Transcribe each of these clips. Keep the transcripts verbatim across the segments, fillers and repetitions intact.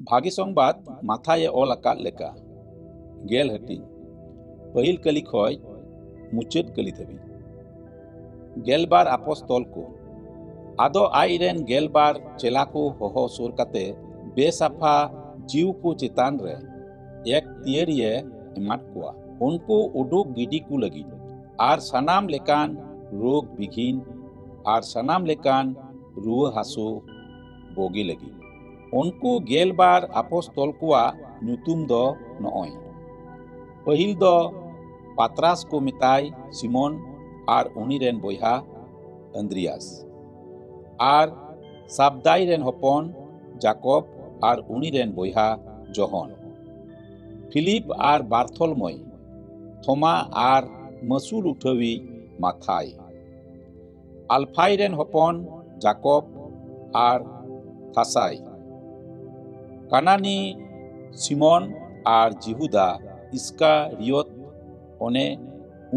ᱵᱷᱟᱜᱮ ᱥᱚᱝᱵᱟᱫ ᱢᱟᱛᱷᱟᱭ ᱮ ᱚᱞ ᱟᱠᱟᱫ ᱞᱮᱠᱟ, ᱜᱮᱞ ᱦᱟᱹᱴᱤᱧ, ᱯᱟᱹᱦᱤᱞ ᱠᱟᱹᱞᱤ ᱠᱷᱚᱱ ᱢᱩᱪᱟᱹᱫ ᱠᱟᱹᱞᱤ ᱫᱷᱟᱹᱵᱤᱡ᱾ ᱜᱮᱞᱵᱟᱨ ᱟᱯᱚᱥᱛᱚᱞ ᱠᱚ᱾ ᱟᱫᱚ ᱟᱡ ᱨᱮᱱ ᱜᱮᱞᱵᱟᱨ ᱪᱮᱞᱟ ᱠᱚ ᱦᱚᱦᱚ ᱥᱩᱨ ᱠᱟᱛᱮ ᱵᱮᱥᱟᱯᱷᱟ ᱡᱤᱣ ᱠᱚ ᱪᱮᱛᱟᱱ ᱨᱮ ᱮᱠᱛᱤᱭᱟᱹᱨᱤᱭᱮ ᱮᱢᱟᱫ ᱠᱚᱣᱟ᱾ ᱩᱱᱠᱩ ᱩᱰᱩᱠ ᱜᱤᱰᱤ ᱠᱚ ᱞᱟᱹᱜᱤᱫ ᱟᱨ ᱥᱟᱱᱟᱢ ᱞᱮᱠᱟᱱ ᱨᱳᱜᱽ ᱵᱤᱜᱷᱤᱱ ᱟᱨ ᱥᱟᱱᱟᱢ ᱞᱮᱠᱟᱱ ᱨᱩᱣᱟᱹ ᱦᱟᱹᱥᱩ ᱵᱳᱜᱮ ᱞᱟᱹᱜᱤᱫ᱾ ᱩᱱᱠᱩ ᱜᱮᱞᱵᱟᱨ ᱟᱯᱚᱥᱛᱚᱞ ᱠᱚᱣᱟᱜ ᱧᱩᱛᱩᱢ ᱫᱚ ᱱᱚᱜᱼᱚᱭ᱾ ᱯᱟᱹᱦᱤᱞ ᱫᱚ ᱯᱟᱛᱨᱟᱥ ᱠᱚ ᱢᱮᱛᱟᱭ ᱥᱤᱢᱚᱱ ᱟᱨ ᱩᱱᱤ ᱨᱮᱱ ᱵᱚᱭᱦᱟ ᱟᱱᱫᱨᱤᱭᱟᱥ, ᱟᱨ ᱥᱟᱵᱫᱟᱭ ᱨᱮᱱ ᱦᱚᱯᱚᱱ ᱡᱟᱠᱚᱵ ᱟᱨ ᱩᱱᱤ ᱨᱮᱱ ᱵᱚᱭᱦᱟ ᱡᱚᱦᱚᱱ, ᱯᱷᱤᱞᱤᱯ ᱟᱨ ᱵᱟᱨᱛᱷᱚᱞᱢᱚᱭ, ᱛᱷᱚᱢᱟ ᱟᱨ ᱢᱟᱹᱥᱩᱞ ᱩᱴᱷᱟᱹᱣᱤᱡ ᱢᱟᱛᱷᱟᱭ, ᱟᱞᱯᱷᱟᱭ ᱨᱮᱱ ᱦᱚᱯᱚᱱ ᱡᱟᱠᱚᱵ ᱟᱨ ᱛᱷᱟᱥᱟᱭ, ᱠᱟᱱᱟᱱᱤ ᱥᱤᱢᱚᱱ ᱟᱨ ᱡᱤᱦᱩᱫᱟ ᱤᱥᱠᱟᱨᱤᱭᱚᱛ, ᱚᱱᱮ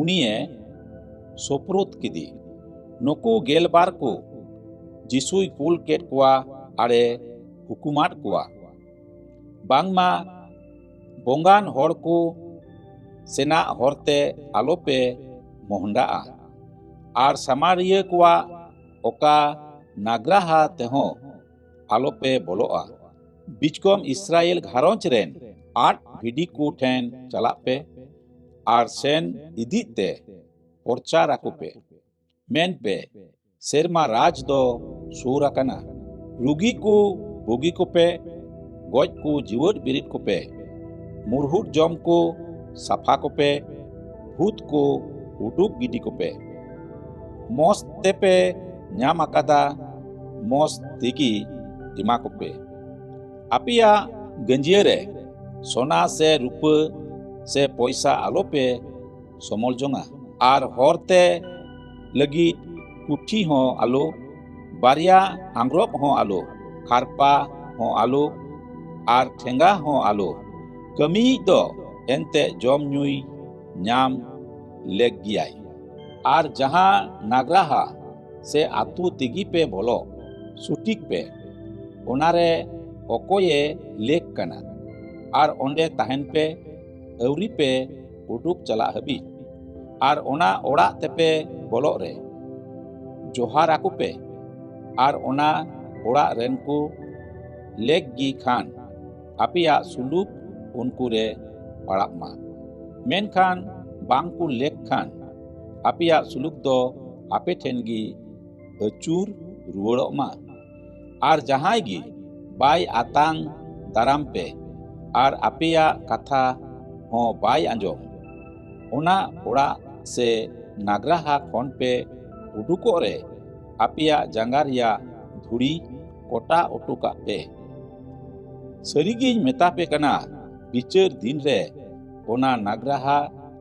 ᱩᱱᱤᱭᱮ ᱥᱳᱯᱨᱳᱫ ᱠᱮᱫᱮ᱾ ᱱᱩᱠᱩ ᱜᱮᱞᱵᱟᱨ ᱠᱚ ᱡᱤᱥᱩᱭ ᱠᱩᱞ ᱠᱮᱫ ᱠᱚᱣᱟ ᱟᱨᱮ ᱦᱩᱠᱩᱢᱟᱫ ᱠᱚᱣᱟ, ᱵᱟᱝᱢᱟ ᱵᱚᱸᱜᱟᱱ ᱦᱚᱲ ᱠᱚ ᱥᱮᱱᱟᱜ ᱦᱚᱨᱛᱮ ᱟᱞᱚᱯᱮ ᱢᱚᱦᱰᱟᱜᱼᱟ, ᱟᱨ ᱥᱟᱢᱟᱨᱤᱭᱟᱹ ᱠᱚᱣᱟᱜ ᱚᱠᱟ ᱱᱟᱜᱽᱨᱟᱦᱟ ᱛᱮᱦᱚᱸ ᱟᱞᱚᱯᱮ ᱵᱚᱞᱚᱜᱼᱟ᱾ ᱵᱤᱪᱠᱚᱢ ᱤᱥᱨᱟᱭᱮᱞ ᱜᱷᱟᱨᱚᱸᱡᱽ ᱨᱮᱱ ᱟᱫ ᱵᱷᱤᱰᱤ ᱠᱚ ᱴᱷᱮᱱ ᱪᱟᱞᱟᱜ ᱯᱮ, ᱟᱨ ᱥᱮᱱ ᱤᱫᱤᱜ ᱛᱮ ᱯᱨᱚᱪᱟᱨ ᱟᱠᱚ ᱯᱮ, ᱢᱮᱱ ᱯᱮ, ᱥᱮᱨᱢᱟ ᱨᱟᱡᱽ ᱫᱚ ᱥᱩᱨ ᱟᱠᱟᱱᱟ᱾ ᱨᱩᱜᱤ ᱠᱚ ᱵᱩᱜᱤ ᱠᱚᱯᱮ, ᱜᱚᱡ ᱠᱚ ᱡᱤᱣᱮᱫ ᱵᱤᱨᱤᱫ ᱠᱚᱯᱮ, ᱢᱩᱨᱦᱩᱫ ᱡᱚᱢ ᱠᱚ ᱥᱟᱯᱷᱟ ᱠᱚᱯᱮ, ᱵᱷᱩᱛ ᱠᱚ ᱩᱰᱩᱠ ᱜᱤᱰᱤ ᱠᱚᱯᱮ᱾ ᱢᱚᱡᱽ ᱛᱮᱯᱮ ᱧᱟᱢ ᱟᱠᱟᱫᱟ, ᱢᱚᱡᱽ ᱛᱮᱜᱮ ᱮᱢᱟ ᱠᱚᱯᱮ᱾ ᱟᱯᱮᱭᱟᱜ ᱜᱟᱹᱧᱡᱤᱭᱟᱹ ᱨᱮ ᱥᱚᱱᱟ ᱥᱮ ᱨᱩᱯᱟᱹ ᱥᱮ ᱯᱚᱭᱥᱟ ᱟᱞᱚᱯᱮ ᱥᱚᱢᱚᱞ ᱡᱚᱝᱟ, ᱟᱨ ᱦᱚᱨᱛᱮ ᱞᱟᱹᱜᱤᱫ ᱠᱩᱴᱷᱤ ᱦᱚᱸ ᱟᱞᱚ, ᱵᱟᱨᱭᱟ ᱟᱝᱜᱽᱨᱚᱵ ᱦᱚᱸ ᱟᱞᱚ, ᱠᱷᱟᱨᱯᱟ ᱦᱚᱸ ᱟᱞᱚ, ᱟᱨ ᱴᱷᱮᱸᱜᱟ ᱦᱚᱸ ᱟᱞᱚ᱾ ᱠᱟᱹᱢᱤᱭᱤᱡ ᱫᱚ ᱮᱱᱛᱮ ᱡᱚᱢ ᱧᱩᱭ ᱧᱟᱢ ᱞᱮᱜ ᱜᱮᱭᱟᱭ᱾ ᱟᱨ ᱡᱟᱦᱟᱸ ᱱᱟᱜᱽᱨᱟᱦᱟ ᱥᱮ ᱟᱹᱛᱩ ᱛᱮᱜᱮ ᱯᱮ ᱵᱚᱞᱚᱜ, ᱥᱩᱴᱤᱠ ᱯᱮ᱾ ᱚᱱᱟᱨᱮ ᱚᱠᱚᱭᱮ ᱞᱮᱠ ᱠᱟᱱᱟ? ᱟᱨ ᱚᱸᱰᱮ ᱛᱟᱦᱮᱱ ᱯᱮ, ᱟᱹᱣᱨᱤ ᱯᱮ ᱩᱰᱩᱠ ᱪᱟᱞᱟᱜ ᱦᱟᱹᱵᱤᱡ᱾ ᱟᱨ ᱚᱱᱟ ᱚᱲᱟᱜ ᱛᱮᱯᱮ ᱵᱚᱞᱚᱜ ᱨᱮ, ᱡᱚᱦᱟᱨ ᱟᱠᱚ ᱯᱮ᱾ ᱟᱨ ᱚᱱᱟ ᱚᱲᱟᱜ ᱨᱮᱱ ᱠᱚ ᱞᱮᱠ ᱜᱮ ᱠᱷᱟᱱ, ᱟᱯᱮᱭᱟᱜ ᱥᱩᱞᱩᱠ ᱩᱱᱠᱩ ᱨᱮ ᱯᱟᱲᱟᱜ ᱢᱟ᱾ ᱢᱮᱱᱠᱷᱟᱱ ᱵᱟᱝ ᱠᱚ ᱞᱮᱠ ᱠᱷᱟᱱ, ᱟᱯᱮᱭᱟᱜ ᱥᱩᱞᱩᱠ ᱫᱚ ᱟᱯᱮ ᱴᱷᱮᱱ ᱜᱮ ᱟᱹᱪᱩᱨ ᱨᱩᱣᱟᱹᱲᱚᱜ ᱢᱟ᱾ ᱟᱨ ᱡᱟᱦᱟᱸᱭ ᱜᱮ ᱵᱟᱭ ᱟᱛᱟᱝ ᱫᱟᱨᱟᱢ ᱯᱮ ᱟᱨ ᱟᱯᱮᱭᱟᱜ ᱠᱟᱛᱷᱟ ᱦᱚᱸ ᱵᱟᱭ ᱟᱸᱡᱚᱢ, ᱚᱱᱟ ᱚᱲᱟᱜ ᱥᱮ ᱱᱟᱜᱽᱨᱟᱦᱟ ᱠᱷᱚᱱ ᱯᱮ ᱩᱰᱩᱠᱚᱜ ᱨᱮ, ᱟᱯᱮᱭᱟᱜ ᱡᱟᱸᱜᱟ ᱨᱮᱭᱟᱜ ᱫᱷᱩᱲᱤ ᱠᱚᱴᱟ ᱚᱴᱚ ᱠᱟᱜ ᱯᱮ᱾ ᱥᱟᱹᱨᱤᱜᱤᱧ ᱢᱮᱛᱟ ᱯᱮ ᱠᱟᱱᱟ, ᱵᱤᱪᱟᱹᱨ ᱫᱤᱱ ᱨᱮ ᱚᱱᱟ ᱱᱟᱜᱽᱨᱟᱦᱟ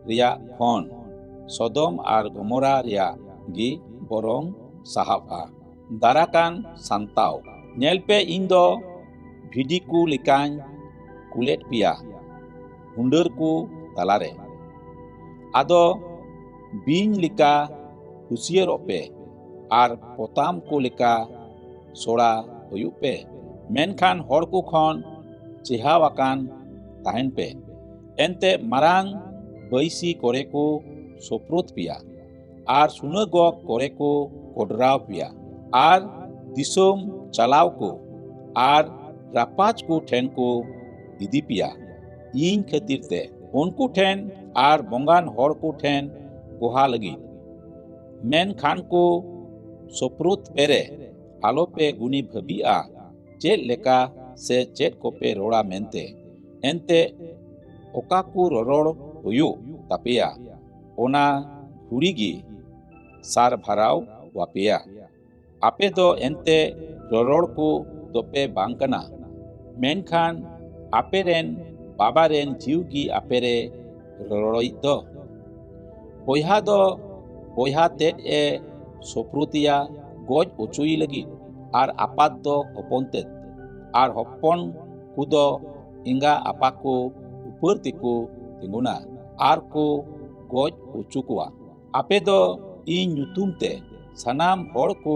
ᱨᱮᱭᱟᱜ ᱠᱷᱚᱱ ᱥᱚᱫᱚᱢ ᱟᱨ ᱜᱚᱢᱚᱨᱟ ᱨᱮᱭᱟᱜ ᱜᱮ ᱵᱚᱨᱚᱝ ᱥᱟᱦᱟᱣᱜᱼᱟ᱾ ᱫᱟᱨᱟᱠᱟᱱ ᱥᱟᱱᱛᱟᱣ᱾ ᱧᱮᱞ ᱯᱮ, ᱤᱧ ᱫᱚ ᱵᱷᱤᱰᱤ ᱠᱚ ᱞᱮᱠᱟᱧ ᱠᱩᱞᱮᱫ ᱯᱮᱭᱟ ᱦᱩᱸᱰᱟᱹᱨ ᱠᱚ ᱛᱟᱞᱟᱨᱮ᱾ ᱟᱫᱚ ᱵᱤᱧ ᱞᱮᱠᱟ ᱦᱩᱥᱤᱭᱟᱹᱨᱚᱜ ᱯᱮ ᱟᱨ ᱯᱚᱛᱟᱢ ᱠᱚ ᱞᱮᱠᱟ ᱥᱚᱲᱟ ᱦᱩᱭᱩᱜ ᱯᱮ, ᱢᱮᱱᱠᱷᱟᱱ ᱦᱚᱲ ᱠᱚ ᱠᱷᱚᱱ ᱪᱮᱦᱟᱣ ᱟᱠᱟᱱ ᱛᱟᱦᱮᱱ ᱯᱮ᱾ ᱮᱱᱛᱮ ᱢᱟᱨᱟᱝ ᱵᱟᱹᱭᱥᱤ ᱠᱚᱨᱮ ᱠᱚ ᱥᱳᱯᱨᱳᱫ ᱯᱮᱭᱟ ᱟᱨ ᱥᱩᱱᱟᱜᱚᱜᱽ ᱠᱚᱨᱮ ᱠᱚ ᱠᱚᱰᱨᱟᱣ ᱯᱮᱭᱟ ᱟᱨ ᱫᱤᱥᱚᱢ ᱪᱟᱞᱟᱣ ᱠᱚ ᱟᱨ ᱨᱟᱯᱟᱡᱽ ᱠᱚ ᱴᱷᱮᱱ ᱠᱚ ᱤᱫᱤ ᱯᱮᱭᱟ ᱤᱧ ᱠᱷᱟᱹᱛᱤᱨ ᱛᱮ, ᱩᱱᱠᱩ ᱴᱷᱮᱱ ᱟᱨ ᱵᱚᱸᱜᱟᱱ ᱦᱚᱲ ᱠᱚ ᱴᱷᱮᱱ ᱜᱚᱦᱟ ᱞᱟᱹᱜᱤᱫ᱾ ᱢᱮᱱᱠᱷᱟᱱ ᱠᱚ ᱥᱳᱯᱨᱳᱫ ᱯᱮᱨᱮ, ᱟᱞᱚᱯᱮ ᱜᱩᱱᱤ ᱵᱷᱟᱹᱵᱤᱜᱼᱟ ᱪᱮᱫ ᱞᱮᱠᱟ ᱥᱮ ᱪᱮᱫ ᱠᱚᱯᱮ ᱨᱚᱲᱟ ᱢᱮᱱᱛᱮ᱾ ᱮᱱᱛᱮ ᱚᱠᱟ ᱠᱚ ᱨᱚᱨᱚᱲ ᱦᱩᱭᱩᱜ ᱛᱟᱯᱮᱭᱟ, ᱚᱱᱟ ᱜᱷᱩᱲᱤ ᱜᱮ ᱥᱟᱨᱵᱷᱟᱨᱟᱣ ᱟᱯᱮᱭᱟ᱾ ᱟᱯᱮ ᱫᱚ ᱮᱱᱛᱮ ᱨᱚᱨᱚᱲ ᱠᱚ ᱫᱚᱯᱮ ᱵᱟᱝ ᱠᱟᱱᱟ, ᱢᱮᱱᱠᱷᱟᱱ ᱟᱯᱮ ᱨᱮᱱ ᱵᱟᱵᱟ ᱨᱮᱱ ᱡᱤᱣᱤ ᱜᱮ ᱟᱯᱮ ᱨᱮ ᱨᱚᱨᱚᱲᱤᱡ ᱫᱚ᱾ ᱵᱚᱭᱦᱟ ᱫᱚ ᱵᱚᱭᱦᱟ ᱛᱮᱫ ᱮ ᱥᱳᱯᱨᱳᱫᱮᱭᱟ ᱜᱚᱡ ᱚᱪᱚᱭᱮ ᱞᱟᱹᱜᱤᱫ, ᱟᱨ ᱟᱯᱟᱛ ᱫᱚ ᱦᱚᱯᱚᱱ ᱛᱮᱫ, ᱟᱨ ᱦᱚᱯᱚᱱ ᱠᱚᱫᱚ ᱮᱸᱜᱟ ᱟᱯᱟᱛ ᱠᱚ ᱩᱯᱟᱹᱨ ᱛᱮᱠᱚ ᱛᱤᱸᱜᱩᱱᱟ ᱟᱨ ᱠᱚ ᱜᱚᱡ ᱚᱪᱚ ᱠᱚᱣᱟ᱾ ᱟᱯᱮ ᱫᱚ ᱤᱧ ᱧᱩᱛᱩᱢ ᱛᱮ ᱥᱟᱱᱟᱢ ᱦᱚᱲ ᱠᱚ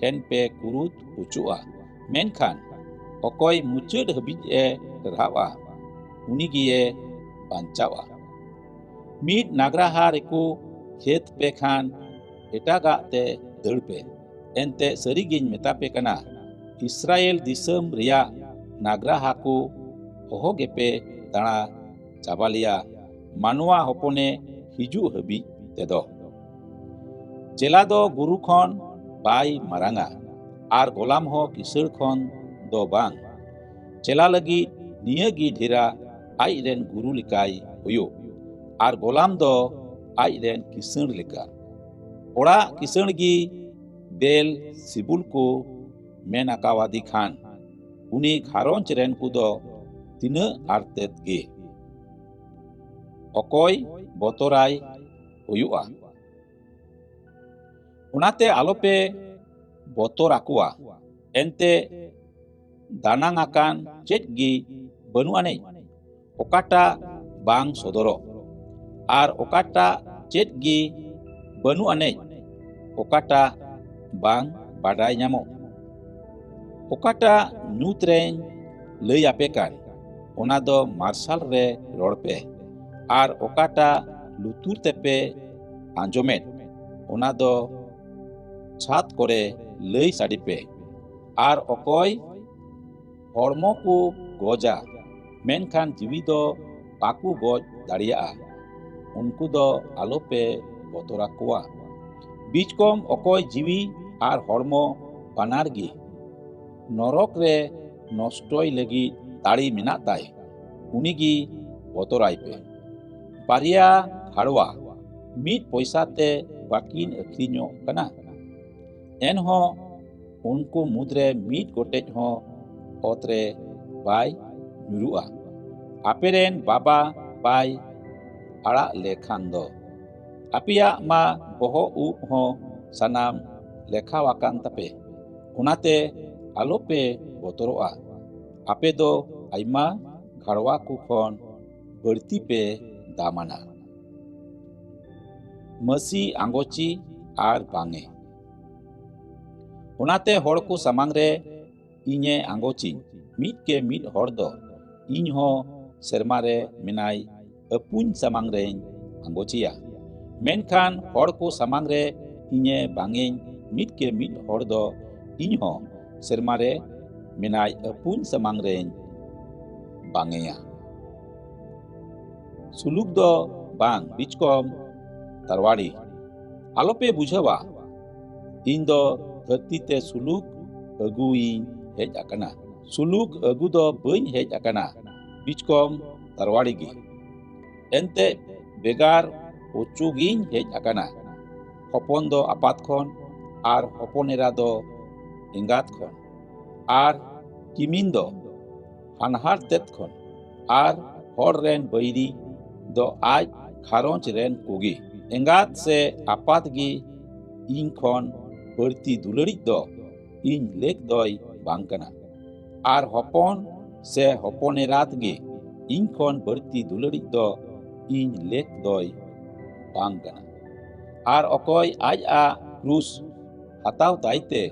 ᱴᱷᱮᱱ ᱯᱮ ᱠᱩᱨᱩᱫ ᱚᱪᱚᱜᱼᱟ, ᱢᱮᱱᱠᱷᱟᱱ ᱚᱠᱚᱭ ᱢᱩᱪᱟᱹᱫ ᱦᱟᱹᱵᱤᱡ ᱮ ᱴᱟᱨᱦᱟᱣᱜᱼᱟ, ᱩᱱᱤ ᱜᱮᱭᱮ ᱵᱟᱧᱪᱟᱣᱜᱼᱟ᱾ ᱢᱤᱫ ᱱᱟᱜᱽᱨᱟᱦᱟ ᱨᱮᱠᱚ ᱠᱷᱮᱛ ᱯᱮ ᱠᱷᱟᱱ, ᱮᱴᱟᱜᱟᱜ ᱛᱮ ᱫᱟᱹᱲ ᱯᱮ᱾ ᱮᱱᱛᱮ ᱥᱟᱹᱨᱤᱜᱤᱧ ᱢᱮᱛᱟ ᱯᱮ ᱠᱟᱱᱟ, ᱤᱥᱨᱟᱭᱮᱞ ᱫᱤᱥᱚᱢ ᱨᱮᱭᱟᱜ ᱱᱟᱜᱽᱨᱟᱦᱟ ᱠᱚ ᱚᱦᱚ ᱜᱮᱯᱮ ᱫᱟᱬᱟ ᱪᱟᱵᱟ ᱞᱮᱭᱟ, ᱢᱟᱱᱣᱟ ᱦᱚᱯᱚᱱᱮ ᱦᱤᱡᱩᱜ ᱦᱟᱹᱵᱤᱡ ᱛᱮᱫᱚ᱾ ᱪᱮᱞᱟ ᱫᱚ ᱜᱩᱨᱩ ᱠᱷᱚᱱ ᱵᱟᱭ ᱢᱟᱨᱟᱝᱟ, ᱟᱨ ᱜᱚᱞᱟᱢ ᱦᱚᱸ ᱠᱤᱥᱟᱹᱬ ᱠᱷᱚᱱ ᱫᱚ ᱵᱟᱝ᱾ ᱪᱮᱞᱟ ᱞᱟᱹᱜᱤᱫ ᱱᱤᱭᱟᱹ ᱜᱮ ᱰᱷᱮᱨᱟ, ᱟᱡ ᱨᱮᱱ ᱜᱩᱨᱩ ᱞᱮᱠᱟᱭ ᱦᱩᱭᱩᱜ, ᱟᱨ ᱜᱚᱞᱟᱢ ᱫᱚ ᱟᱡ ᱨᱮᱱ ᱠᱤᱥᱟᱹᱬ ᱞᱮᱠᱟ᱾ ᱚᱲᱟᱜ ᱠᱤᱥᱟᱹᱬ ᱜᱮ ᱵᱮᱞ ᱥᱤᱵᱩᱞ ᱠᱚ ᱢᱮᱱ ᱟᱠᱟᱣᱟᱫᱮ ᱠᱷᱟᱱ, ᱩᱱᱤ ᱜᱷᱟᱨᱚᱸᱡᱽ ᱨᱮᱱ ᱠᱚᱫᱚ ᱛᱤᱱᱟᱹᱜ ᱟᱨᱛᱮᱫ ᱜᱮ᱾ ᱚᱠᱚᱭ ᱵᱚᱛᱚᱨᱟᱭ ᱦᱩᱭᱩᱜᱼᱟ᱾ ᱚᱱᱟᱛᱮ ᱟᱞᱚᱯᱮ ᱵᱚᱛᱚᱨ ᱟᱠᱚᱣᱟ, ᱮᱱᱛᱮ ᱫᱟᱱᱟᱝ ᱟᱠᱟᱱ ᱪᱮᱫ ᱜᱮ ᱵᱟᱹᱱᱩᱜ ᱟᱹᱱᱤᱡ, ᱚᱠᱟᱴᱟᱜ ᱵᱟᱝ ᱥᱚᱫᱚᱨᱚᱜ, ᱟᱨ ᱚᱠᱟᱴᱟᱜ ᱪᱮᱫ ᱜᱮ ᱵᱟᱹᱱᱩᱜ ᱟᱹᱱᱤᱡ, ᱚᱠᱟᱴᱟᱜ ᱵᱟᱝ ᱵᱟᱰᱟᱭ ᱧᱟᱢᱚᱜ᱾ ᱚᱠᱟᱴᱟᱜ ᱧᱩᱛ ᱨᱮᱧ ᱞᱟᱹᱭ ᱟᱯᱮ ᱠᱟᱱ, ᱚᱱᱟ ᱫᱚ ᱢᱟᱨᱥᱟᱞ ᱨᱮ ᱨᱚᱲ ᱯᱮ, ᱟᱨ ᱚᱠᱟᱴᱟᱜ ᱞᱩᱛᱩᱨ ᱛᱮᱯᱮ ᱟᱸᱡᱚᱢᱮᱫ, ᱚᱱᱟ ᱫᱚ ᱪᱷᱟᱛ ᱠᱚᱨᱮ ᱞᱟᱹᱭ ᱥᱟᱰᱮ ᱯᱮ᱾ ᱟᱨ ᱚᱠᱚᱭ ᱦᱚᱲᱢᱚ ᱠᱚ ᱜᱚᱡᱟ, ᱢᱮᱱᱠᱷᱟᱱ ᱡᱤᱣᱤ ᱫᱚ ᱵᱟᱠᱚ ᱜᱚᱡ ᱫᱟᱲᱮᱭᱟᱜᱼᱟ, ᱩᱱᱠᱩ ᱫᱚ ᱟᱞᱚᱯᱮ ᱵᱚᱛᱚᱨ ᱟᱠᱚᱣᱟ᱾ ᱵᱤᱪᱠᱚᱢ ᱚᱠᱚᱭ ᱡᱤᱣᱤ ᱟᱨ ᱦᱚᱲᱢᱚ ᱵᱟᱱᱟᱨ ᱜᱮ ᱱᱚᱨᱚᱠ ᱨᱮ ᱱᱚᱥᱴᱚᱭ ᱞᱟᱹᱜᱤᱫ ᱫᱟᱲᱮ ᱢᱮᱱᱟᱜ ᱛᱟᱭ, ᱩᱱᱤ ᱜᱮ ᱵᱚᱛᱚᱨᱟᱭ ᱯᱮ᱾ ᱵᱟᱨᱭᱟ ᱜᱷᱟᱲᱣᱟ ᱢᱤᱫ ᱯᱚᱭᱥᱟ ᱛᱮ ᱵᱟᱹᱠᱤᱱ ᱟᱹᱠᱷᱨᱤᱧᱚᱜ ᱠᱟᱱᱟ? ᱮᱱᱦᱚᱸ ᱩᱱᱠᱩ ᱢᱩᱫᱽᱨᱮ ᱢᱤᱫ ᱜᱚᱴᱮᱡ ᱦᱚᱸ ᱚᱛ ᱨᱮ ᱵᱟᱭ ᱧᱩᱨᱩᱜᱼᱟ, ᱟᱯᱮ ᱨᱮᱱ ᱵᱟᱵᱟ ᱵᱟᱭ ᱟᱲᱟᱜ ᱞᱮᱠᱷᱟᱱ ᱫᱚ᱾ ᱟᱯᱮᱭᱟᱜ ᱢᱟ ᱵᱚᱦᱚᱜ ᱩᱵ ᱦᱚᱸ ᱥᱟᱱᱟᱢ ᱞᱮᱠᱷᱟ ᱟᱠᱟᱱ ᱛᱟᱯᱮ᱾ ᱚᱱᱟᱛᱮ ᱟᱞᱚᱯᱮ ᱵᱚᱛᱚᱨᱚᱜᱼᱟ, ᱟᱯᱮ ᱫᱚ ᱟᱭᱢᱟ ᱜᱷᱟᱲᱣᱟ ᱠᱚ ᱠᱷᱚᱱ ᱵᱟᱹᱲᱛᱤ ᱯᱮ ᱫᱟᱢᱟᱱᱟ᱾ ᱢᱟᱹᱥᱤ ᱟᱸᱜᱚᱪᱤ ᱟᱨ ᱵᱟᱝᱮ᱾ ᱚᱱᱟᱛᱮ ᱦᱚᱲ ᱠᱚ ᱥᱟᱢᱟᱝ ᱨᱮ ᱤᱧᱮ ᱟᱸᱜᱚᱪᱤᱧ, ᱢᱤᱫ ᱜᱮ ᱢᱤᱫ ᱦᱚᱲ ᱫᱚ ᱤᱧ ᱦᱚᱸ ᱥᱮᱨᱢᱟ ᱨᱮ ᱢᱮᱱᱟᱭ ᱟᱹᱯᱩᱧ ᱥᱟᱢᱟᱝ ᱨᱮᱧ ᱟᱸᱜᱚᱪᱮᱭᱟ᱾ ᱢᱮᱱᱠᱷᱟᱱ ᱦᱚᱲ ᱠᱚ ᱥᱟᱢᱟᱝ ᱨᱮ ᱤᱧᱮ ᱵᱟᱝᱮᱧ ᱢᱤᱫ ᱜᱮ ᱢᱤᱫ ᱦᱚᱲ ᱫᱚ ᱤᱧ ᱦᱚᱸ ᱥᱮᱨᱢᱟ ᱨᱮ ᱢᱮᱱᱟᱭ ᱟᱹᱯᱩᱧ ᱥᱟᱢᱟᱝ ᱨᱮᱧ ᱵᱟᱝᱮᱭᱟ᱾ ᱥᱩᱞᱩᱠ ᱫᱚ ᱵᱟᱝ ᱵᱤᱪᱠᱚᱢ ᱛᱟᱨᱣᱟᱲᱤ᱾ ᱟᱞᱚᱯᱮ ᱵᱩᱡᱷᱟᱹᱣᱟ, ᱤᱧ ᱫᱚ ᱫᱷᱟᱹᱨᱛᱤ ᱛᱮ ᱥᱩᱞᱩᱠ ᱟᱹᱜᱩᱭᱤᱧ ᱦᱮᱡ ᱟᱠᱟᱱᱟ᱾ ᱥᱩᱞᱩᱠ ᱟᱹᱜᱩ ᱫᱚ ᱵᱟᱹᱧ ᱦᱮᱡ ᱟᱠᱟᱱᱟ, ᱵᱤᱪᱠᱚᱢ ᱛᱟᱨᱣᱟᱲᱤ ᱜᱮ᱾ ᱮᱱᱛᱮ ᱵᱷᱮᱜᱟᱨ ᱚᱪᱚᱜᱤᱧ ᱦᱮᱡ ᱟᱠᱟᱱᱟ᱾ ᱦᱚᱯᱚᱱ ᱫᱚ ᱟᱯᱟᱛ ᱠᱷᱚᱱ, ᱟᱨ ᱦᱚᱯᱚᱱ ᱮᱨᱟ ᱫᱚ ᱮᱸᱜᱟᱛ ᱠᱷᱚᱱ, ᱟᱨ ᱠᱤᱢᱤᱱ ᱫᱚ ᱦᱟᱱᱦᱟᱨ ᱛᱮᱫ ᱠᱷᱚᱱ, ᱟᱨ ᱦᱚᱲ ᱨᱮᱱ ᱵᱟᱹᱭᱨᱤ ᱫᱚ ᱟᱡ ᱜᱷᱟᱨᱚᱸᱡᱽ ᱨᱮᱱ ᱠᱚᱜᱮ᱾ ᱮᱸᱜᱟᱛ ᱥᱮ ᱟᱯᱟᱛ ᱜᱮ ᱤᱧ ᱠᱷᱚᱱ ᱵᱟᱹᱲᱛᱤ ᱫᱩᱞᱟᱹᱲᱤᱡ ᱫᱚ ᱤᱧ ᱞᱮᱠ ᱫᱚᱭ ᱵᱟᱝ ᱠᱟᱱᱟ, ᱟᱨ ᱦᱚᱯᱚᱱ ᱥᱮ ᱦᱚᱯᱚᱱ ᱮᱨᱟᱛ ᱜᱮ ᱤᱧ ᱠᱷᱚᱱ ᱵᱟᱹᱲᱛᱤ ᱫᱩᱞᱟᱹᱲᱤᱡ ᱫᱚ ᱤᱧ ᱞᱮᱠ ᱫᱚᱭ ᱵᱟᱝ ᱠᱟᱱᱟ᱾ ᱟᱨ ᱚᱠᱚᱭ ᱟᱡᱟᱜ ᱠᱨᱩᱥ ᱦᱟᱛᱟᱣ ᱛᱟᱭᱛᱮ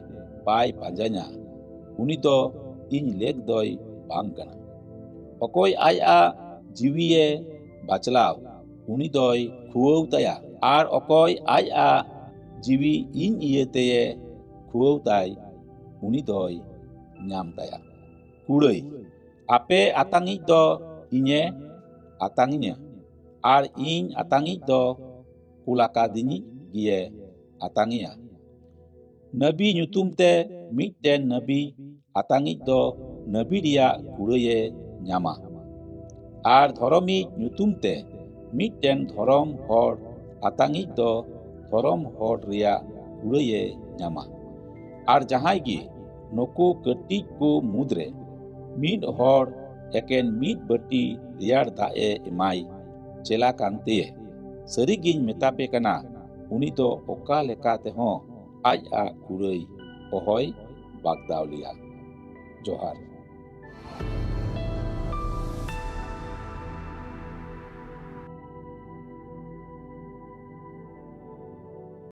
ᱵᱟᱭ ᱯᱟᱸᱡᱟᱧᱟ, ᱩᱱᱤ ᱫᱚ ᱤᱧ ᱞᱮᱠ ᱫᱚᱭ ᱵᱟᱝ ᱠᱟᱱᱟ᱾ ᱚᱠᱚᱭ ᱟᱡᱟᱜ ᱡᱤᱣᱤᱭᱮ ᱵᱟᱪᱞᱟᱣ, ᱩᱱᱤ ᱫᱚᱭ ᱠᱷᱩᱣᱟᱹᱣ ᱛᱟᱭᱟ, ᱟᱨ ᱚᱠᱚᱭ ᱟᱡᱟᱜ ᱡᱤᱣᱤ ᱤᱧ ᱤᱭᱟᱹᱛᱮᱭᱮ ᱠᱷᱩᱣᱟᱹᱣ ᱛᱟᱭ, ᱩᱱᱤ ᱫᱚᱭ ᱧᱟᱢ ᱛᱟᱭᱟ᱾ ᱠᱩᱲᱟᱹᱭ, ᱟᱯᱮ ᱟᱛᱟᱝᱤᱡ ᱫᱚ ᱤᱧᱮ ᱟᱛᱟᱝᱤᱧᱟ, ᱟᱨ ᱤᱧ ᱟᱛᱟᱝᱤᱡ ᱫᱚ ᱠᱩᱞ ᱟᱠᱟᱫᱤᱧᱤᱡ ᱜᱮᱭᱮ ᱟᱛᱟᱝᱮᱭᱟ᱾ ᱱᱟᱹᱵᱤ ᱧᱩᱛᱩᱢ ᱛᱮ ᱢᱤᱫᱴᱮᱱ ᱱᱟᱹᱵᱤ ᱟᱛᱟᱝᱤᱡ ᱫᱚ ᱱᱟᱹᱵᱤ ᱨᱮᱭᱟᱜ ᱠᱩᱲᱟᱹᱭᱮ ᱧᱟᱢᱟ, ᱟᱨ ᱫᱷᱚᱨᱚᱢᱤᱡ ᱧᱩᱛᱩᱢ ᱛᱮ ᱢᱤᱫᱴᱮᱱ ᱫᱷᱚᱨᱚᱢ ᱦᱚᱲ ᱟᱛᱟᱝᱤᱡ ᱫᱚ ᱫᱷᱚᱨᱚᱢ ᱦᱚᱲ ᱨᱮᱭᱟᱜ ᱠᱩᱲᱟᱹᱭᱮ ᱧᱟᱢᱟ᱾ ᱟᱨ ᱡᱟᱦᱟᱸᱭ ᱜᱮ ᱱᱩᱠᱩ ᱠᱟᱹᱴᱤᱡ ᱠᱚ ᱢᱩᱫᱽᱨᱮ ᱢᱤᱫ ᱦᱚᱲ ᱮᱠᱮᱱ ᱢᱤᱫ ᱵᱟᱹᱴᱤ ᱨᱮᱭᱟᱲ ᱫᱟᱜ ᱮ ᱮᱢᱟᱭ ᱪᱮᱞᱟ ᱠᱟᱱᱛᱮᱭᱮ, ᱥᱟᱹᱨᱤᱜᱤᱧ ᱢᱮᱛᱟ ᱯᱮ ᱠᱟᱱᱟ, ᱩᱱᱤ ᱫᱚ ᱚᱠᱟ ᱞᱮᱠᱟ ᱛᱮᱦᱚᱸ ᱟᱡᱟᱜ ᱠᱩᱲᱟᱹᱭ ᱚᱦᱚᱭ ᱵᱟᱜᱫᱟᱣ ᱞᱮᱭᱟ᱾ ᱡᱚᱦᱟᱨ᱾